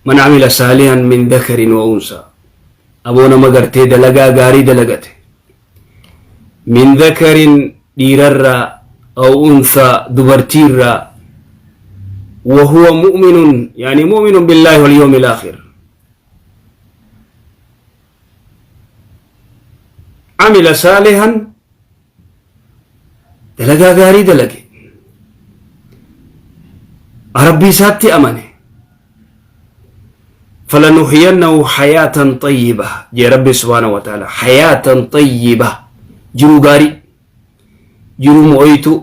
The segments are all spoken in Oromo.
Man amila saalihan min dakarin wa unsaa. Aboo nama gartee dalagaa gaarii dalagate. Min dakarin dhiirarraa aw unsaa dubartiirraa wa huwa mu'minun yani mu'minun billaahi wal yawmil aakhir. Amila saalihan dalagaa gaarii dalage rabbii isaatti amane falanuhyiyannahu hayaatan xayyiba jee rabbi subhaanahu wa ta'ala hayaatan xayyiba jiruu gaarii jiruu mo'oytuu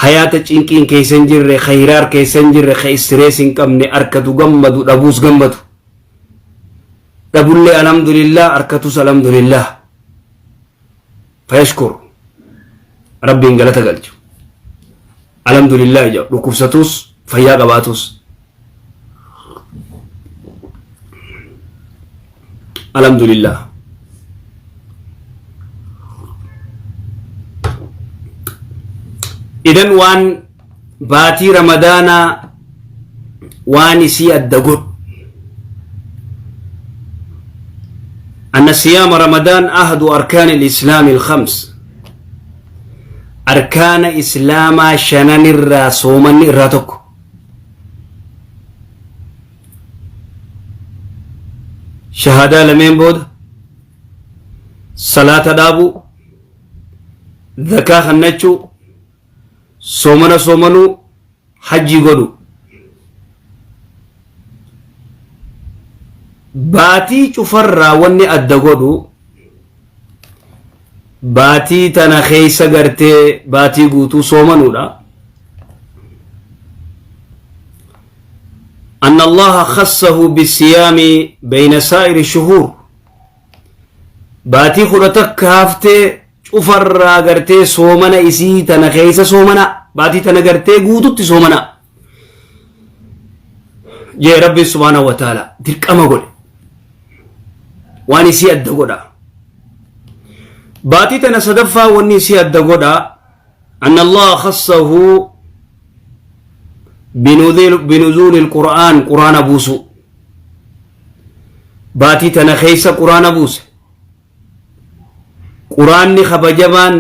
hayaata cinqiin keessa hin jirre ka hiraar keessa hin jirre ka istirees hin qabne arkatu gammadu dhabuus gammadu dhabullee alhamdulillah arkatus alhamdulillah fayashkur rabbiin galata galchu alhamdulillah jedhu dhukkubsatus fayyaa qabaatus alhamdulillah idan waan baatii ramadaanaa waan isii adda godhu أن صيام رمضان أحد أركان الإسلام الخمس أركان إسلاما شنن الرا صومن الرا تكو شهادة لمن بود صلاة دابو ذكاء خنچو soomana soomanuu hajjii godhu baatii cufarraa wanni adda godhu baatii tana keessa gartee baatii guutuu soomanuudha أن الله خصه بالصيام بين سائر الشهور Baatii 11 haftee cufarraa gartee soomana isii tana keessa soomana baatii tana gartee guututti soomana jee rabbi subhaanahu wa ta'ala dirqama godhe waan isii adda godha baatii tana sadaffaa wanni isii adda godha أن الله خصه بنزول القرآن قرآن بوسو Baatii tana keessa Quraana buuse. Quraanni kabajamaan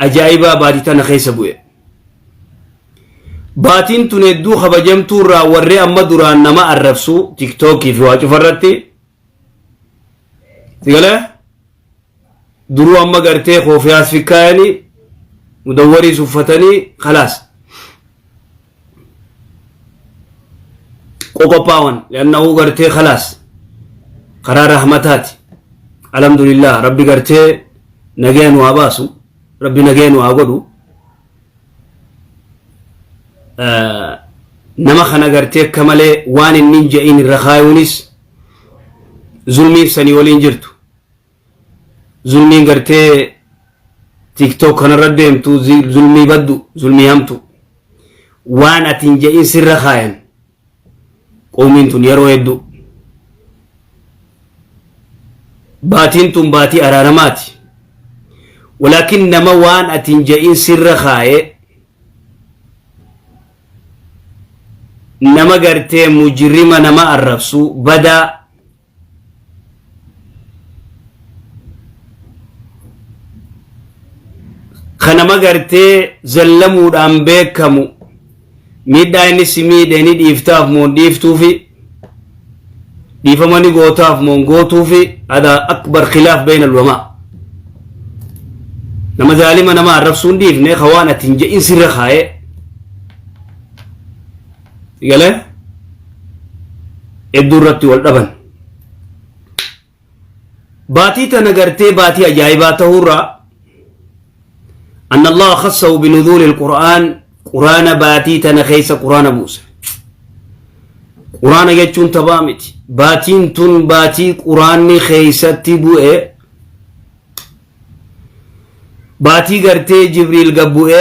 ajaa'ibaa baatii tana keessa bu'e. Baatiin tun hedduu kabajamtuu irraa warri amma duraan nama arrabsu tiktookii fi waa cufa irratti sigalee duruu amma gartee koofiyaas fikkaayanii mudawwariis uffatanii kalaas qoqophaawan li'annahu gartee khalaas karaa rahmataati alhamdulillah rabbi gartee nagaya nu haa baasu rabbi nagaya nu haa godhu nama kana gartee akka malee waan inni hin je'in irra kaayuunis zulmiif sanii waliin jirtu zulmiin gartee tiktok kanarra deemtu zulmii baddu zulmii hamtu waan ati hin je'in sirra kaayan qoomiin tun yeroo hedduu baatiin tun baatii araaramaati walaakin nama waan ati hin je'in sirra kaaye nama gartee mujrima nama arrabsu badaa ka nama gartee zallamuudhaan beekamu miidhaa inni si miidhe ni dhiiftaaf moo hin dhiiftuufi dhiifama ni gootaaf moo hin gootuufi hada akbar khilaaf bayna ulamaa nama zaalima nama arrabsuu hin dhiifne ka waan ati hin je'in sirra kaa'ee galee hedduu irratti wal dhaban. Baatii tana gartee baatii ajaa'ibaa ta'uurraa أن الله خصه بنزول القرآن قرآن باتي تنا خيس قرآن بوسى قرآن جتون تبامت باتين تن باتي قرآن خيستي بوئ باتي غرتي جبريل قبوئ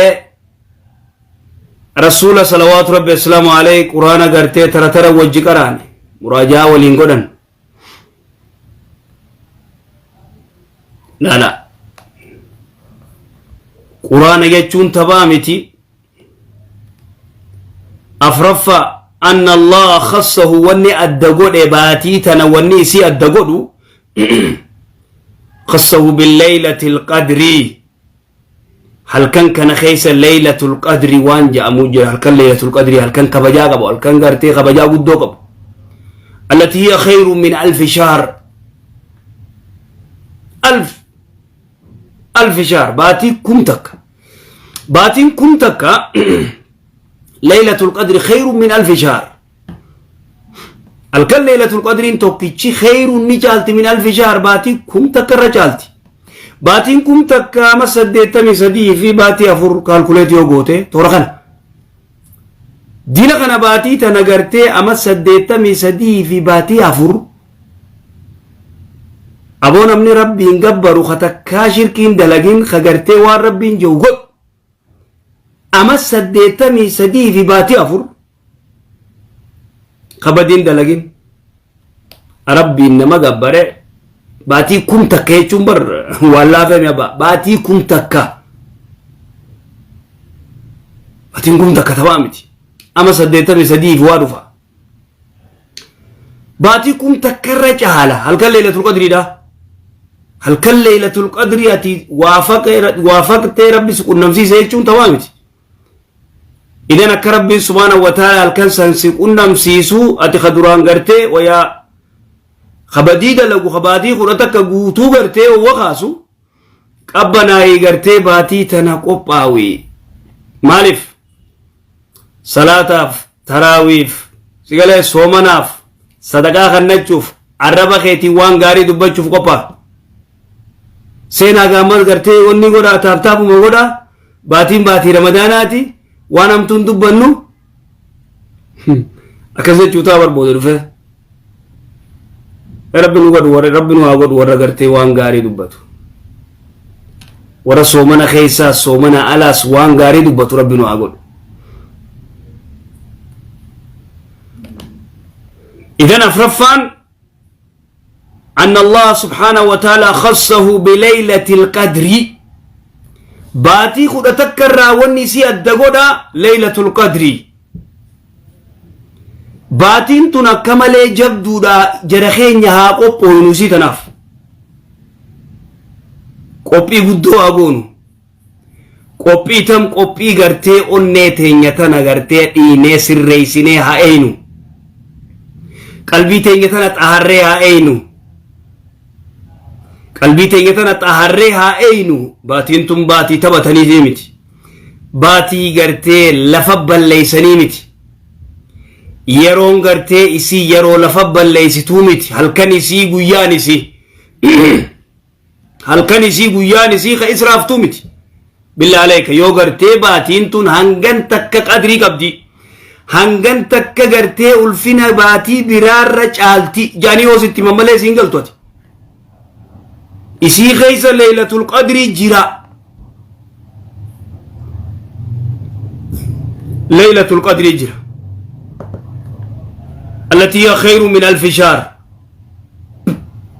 Rasuula salawaatu rabbi assalaamu alayhi quraana gartee tara tara wajji qaraane muraajaa waliin godhan laala quraana jechuun taphaa miti Afraffaa, anna Allaha khassahu wanni adda godhe baatii tana wanni isii adda godhu khassahu billeeylatil qadrii halkan kana keessa leeylatul qadrii waan jedhamu jira. Halkan leeylatul qadrii halkan kabajaa qabu, halkan gartee kabajaa guddoo qabu, allati hiya khayru min alfi shahr, alf alfi shahr, baatii 1000. Baatiin 1000, leeylatul qadri khayru min alfi shahr, halkan leeylatul qadriin tokkichi khayrun ni caalti, min alfi shahr, baatii 1000 irra caalti. Baatiin 1000 ama 83 fi baatii 4 calculate yoo goote, toora kana dina kana baatii tana gartee ama 83 fi baatii 4. Aboo, namni Rabbiin gabbaru ka takkaa shirkiin dalagin, ka gartee waan Rabbiin jiru godhu, ama 83 fi baatii 4 ka badiin dalagin, Rabbiin nama gabbare, baatii 1000 jechuun bar waan laafame. Abba, baatii 1000, baatiin 1000 taphaa miti. Ama 83 fi waa dhufa, baatii 1000 irra caala halkan leelatul qadriidha. Halkan leelatul qadrii ati waafaqtee Rabbi si qunnamsiise jechuun taphaa miti. Idan akka Rabbiin subhaanahu wa ta'ala halkan san si qunnamsiisu, ati ka duraan gartee wayaa kabadii dalagu, ka baatii 11 guutuu gartee owwa kaasu qabbanaayii, gartee baatii tana qophaawi. Maaliif? Salaataaf, taraawiif, sigalee soomanaaf, sadaqaa kennachuuf, arraba keetiin waan gaarii dubbachuuf qophaa. Seenaa gaammas gartee wanni godhaa, taaptaapuma godhaa. Baatiin baatii Ramadaanaati, waan hamtuun dubbannu akkas jechuu taa barbooda dhufe. Rabbi nu godhu warra, Rabbi nu haa godhu warra gartee waan gaarii dubbatu, warra soomana keessaas soomana alaas waan gaarii dubbatu Rabbi nu haa godhu. Idan afraffaan, أن الله سبحانه وتعالى خصه بليلة القدر. Baatii 11 irraa wanni isii adda godha leeylatul qadrii. Baatiin tun akka malee jabduudha. Jara keenya, haa qophooynu isii tanaaf. Qophii guddoo haa goonu. Qophii tam? Qophii gartee onnee teenya tana gartee dhiinee sirreessinee haa eeynu. Qalbii teenya tana xaharree haa eeynu. Qalbii teenya tana xaharree haa eeynu. Baatiin tun baatii taphataniitii miti. Baatii gartee lafa balleeysanii miti. Yeroon gartee isii yeroo lafa balleeysituu miti. Halkan isii, guyyaan isii, halkan isii, guyyaan isii ka israaftuu miti. Billaa aleeka, yoo gartee baatiin tun hangan takka qadrii qabdi, hangan takka gartee ulfina baatii biraarra caalti jaanii yoo sitti mammalee isiin galtu, ati isii keessa leeylatul qadrii jira. Leeylatul qadrii jira, التي هي خير من ألف شهر.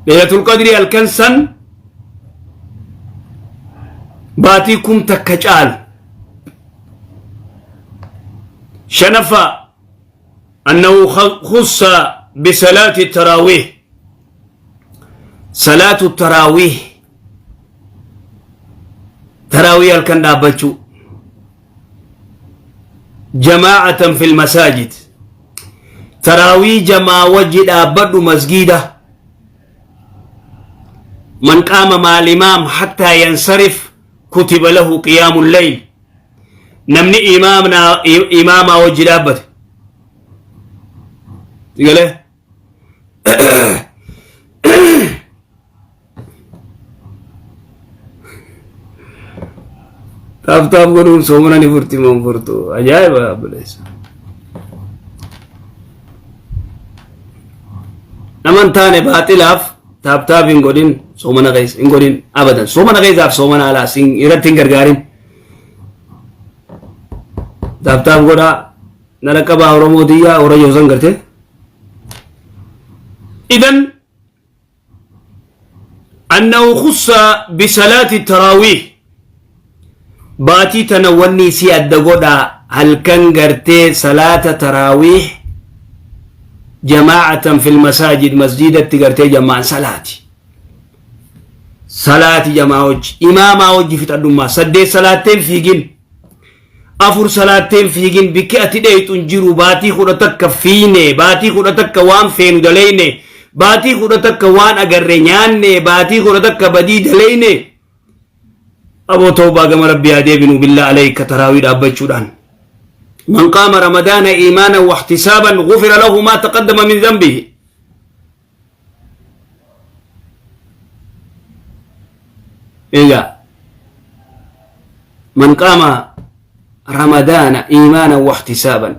ليلة القدر halkan san baatii 1000 caalu. Shanaffaa, أنه خص بصلاة التراويح. صلاة التراويح، تراويح halkan dhaabbachuu، جماعة في المساجد. تراويح جماعة wajji dhaabbadhu masgiida. من قام مع الإمام حتى ينصرف كتب له قيام الليل. Namni imaamna imaamaa wajji dhaabbate galee tap tap godhuun soomana ni furti moo hin furtu? Ajaa'iba obboleessa. Nama hin taane baaxilaaf tap tap hin godhin. Soomana keessa hin godhin abadan. Soomana keessaaf soomana alaas irratti hin gargaarin. Tap tap godhaa na dhaqqabaa. Oromoo tiyyaa warra joosan gartee. Idan أنه خص بصلاة التراويح. Baatii tana wanni isii adda godhaa Halkan gartee salaata taraawiih jamaacatan fil masaajid, masjidatti gartee jamaan salaati. Salaati jamaa hojji, imaamaa hojji fixadhummaa. 8 salaatteen fiigin, 4 salaatteen fiigin, bikki ati dheeyxu hin jiru. Baatii 11 fiine, baatii 11 waan feenu daleyne, baatii 11 waan agarre nyaanne, baatii 11 badii daleyne. Aboo, tawbaa gama Rabbii haa deebinu. Billaa alayka, taraawii dhaabbachuudhaan. Man qaama Ramadaana iimaanan waxtisaaban gufira lahu maa taqaddama min dhanbihi. Egaa man qaama Ramadaana iimaanan waxtisaaban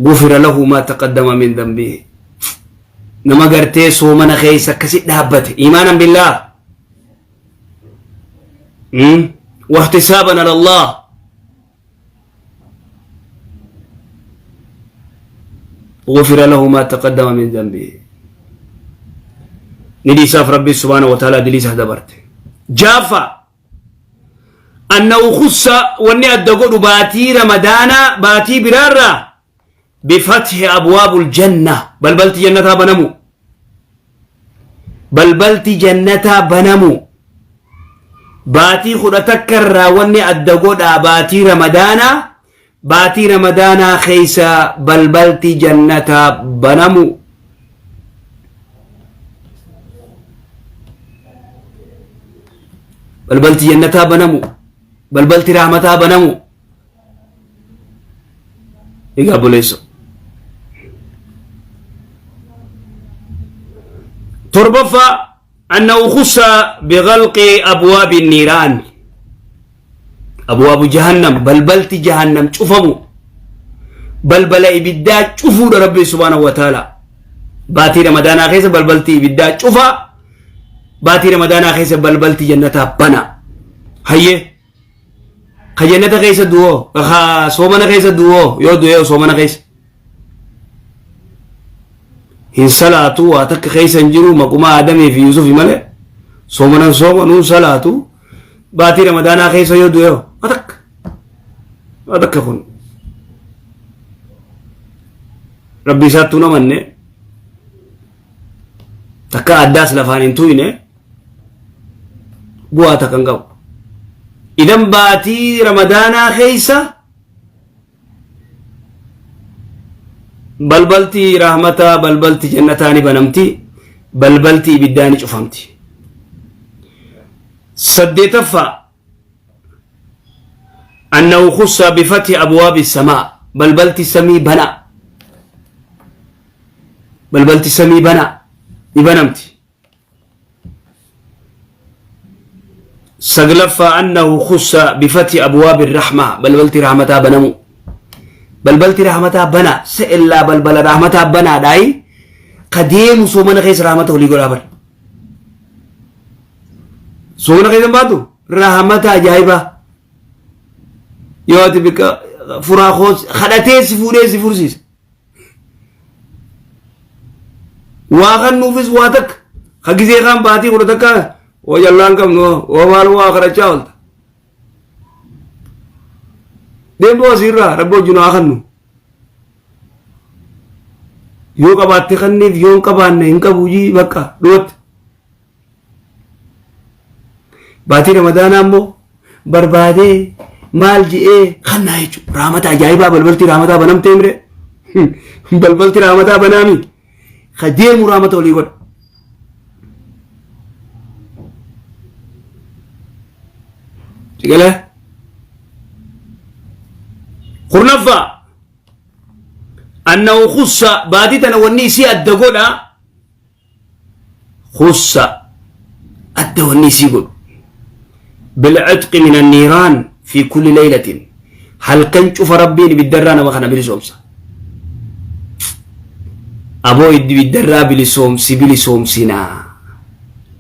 gufira lahu maa taqaddama min dhanbihi. Nama gartee soomana keessa akkasi dhaabbate iimaanan billaah waxtisaaban ala Allah, غفر له ما تقدم من ذنبه، ni dhiisaaf Rabbi subhaanahu wa ta'ala dilii isaa dabarte. Jaafa, annahu khussa, wanni adda godhu baatii Ramadaanaa baatii biraarraa, bifathi abwaabul janna, balbalti jannataa banamu, balbalti jannataa banamu. Baatii 11 irraa wanni adda godhaa baatii Ramadaanaa, baatii Ramadaanaa keessa balbalti jannataa banamu. Balbalti jannataa banamu, balbalti rahmataa banamu. Egaa obboleesso, torbaffaa, annahu khussa bigalqi abwaabi niiraan, abwaabu jahannam, balbalti jahannam cufamu, balbala ibiddaa cufuudha. Rabbi subhaanahu wa ta'ala baatii Ramadaanaa keessa balbalti ibiddaa cufa, baatii Ramadaanaa keessa balbalti jannataa bana. Hayyee, ka jannata keessa du'oo, ka soomana keessa du'oo, yoo du'ee soomana keessa hin salaatu, waa takka keessa hin jiru, maquma Aadamii fi Yuusufi malee soomanan soomanuun salaatu, baatii Ramadaanaa keessa yoo du'ee waa takka, waa takka kun Rabbi isaattuu namanne takka addaas lafaan hin tuyne, bu'aa takka hin qabu. Idan baatii Ramadaanaa keessa balbalti rahmataa, balbalti jannataa ni banamti, balbalti ibiddaa ni cufamti. Saddeetaffaa, annahu khussa bifathi abwaabi samaa, balbalti samii banaa, balbalti samii banaa ni banamti. Saglaffaa, annahu khussa bifathi abwaabi rahmaa, balbalti rahmataa banamu, balbalti rahmataa bana se'ellaa, balbala rahmataa banaadhaayi. Ka deemu soomana keessa rahmata olii godhaa bar. Soomana keessa hin baatu rahmata ajaa'ibaa. Yoo ati bika furaa koos kadhatee si fuudhee si fursiisa. Waa kan nuufis waa takka ka gisee kaan baatii 11 oo jallaan qabnu oo maal waa kadhachaa oolta. Deemtuu asiirraa Rabbi wajjin haa kannu. Yoo qabaatte kanniif, yoo hin qabaanne hin qabu jii, bakka dhumatti. Baatii Ramadaanaa immoo barbaadee maal je'ee kannaa jechuudha. Raamata ajaa'ibaa, balbalti raamataa banamtee mire. Balbalti raamataa banaami. Ka deemu raamata olii godha. Sigalee. 10ffaa, annahu khussa, baatii tana wanni isii adda godha, khussa, adda wanni isii godhu, bilcitqi min anniiraan fi kulli laylatin, halkan cufa Rabbiin ibiddarraa nama kana bilisoomsa. Aboo, ibiddarraa bilisoomsi, bilisoomsinaa,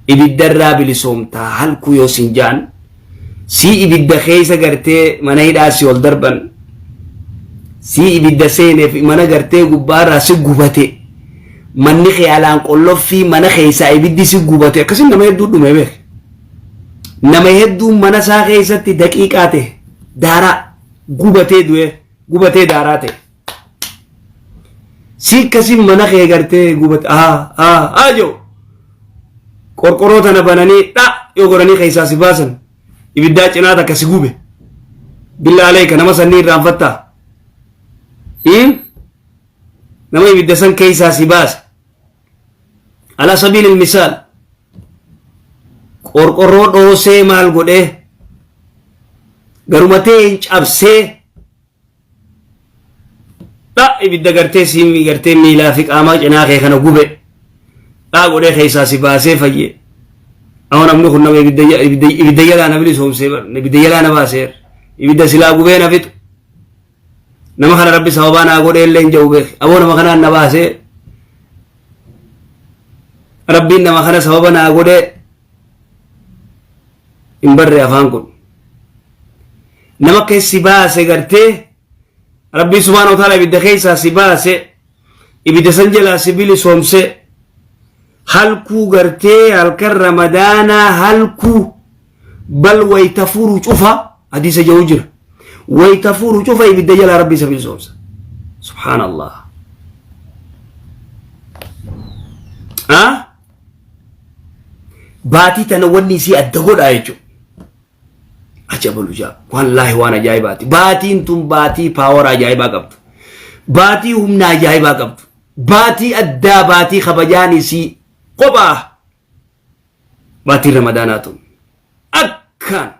ibiddarraa bilisoomtaa halkuu yoo sin jaan, sii ibidda keessa gartee mana hidhaa si ol darban, sii ibidda seeneef mana gartee gubbaarraa si gubate, manni kee alaan qolloffii, mana keessaa ibiddi si gubate, akkasin nama hedduu dhume beek. Nama hedduun mana isaa keessatti daqiiqaa ta'e daaraa gubatee du'e, gubatee daaraa ta'e. Si akkasiin mana kee gartee gubate aa aa aa jiru. Qorqoroo tana bananii dha yoo godhanii keessaa si baasan, ibiddaa cinaa takka si gube. Billaa aleeka, nama sannii irraanfattaa? Nama ibidda san keessaa si baase. Ala sabiilil misaal, qorqorroo dhoosee maal godhee garumatee hin cabsee dha, ibidda gartee si gartee miilaa fi qaamaa cinaa kee kana gube dha godhee keessaa si baasee fayyee. Amma namni kun nama ibidda jalaa na bilisoomsee, ibidda jalaa na baaseera. Ibidda silaa gubee na fixu. Nama kana Rabbi sababaa naa godhee illee hin jedhu, beek. Aboo, nama kanaan na baasee, Rabbiin nama kana sababa naa godhee hin barre. Afaan kun nama keessi baase gartee Rabbii subhaanahu wa ta'ala ibidda keessaa si baase, ibidda san jalaa si bilisoomse. Halkuu gartee halkan Ramadaanaa, halkuu bal wayta furu cufa, hadiisa jedhu jira, wayta furu cufa ibidda jalaa Rabbi isa bilisoomsa. Subhaanallah. Ah, baatii tana wanni isii adda godhaa jechuudha. Ajabalu jaa, wallaahi waan ajaa'ibaati. Baatiin tun baatii power ajaa'ibaa qabdu, baatii humna ajaa'ibaa qabdu, baatii addaa, baatii kabajaan isii kophaa. Baatiin Ramadaanaa tun akkaan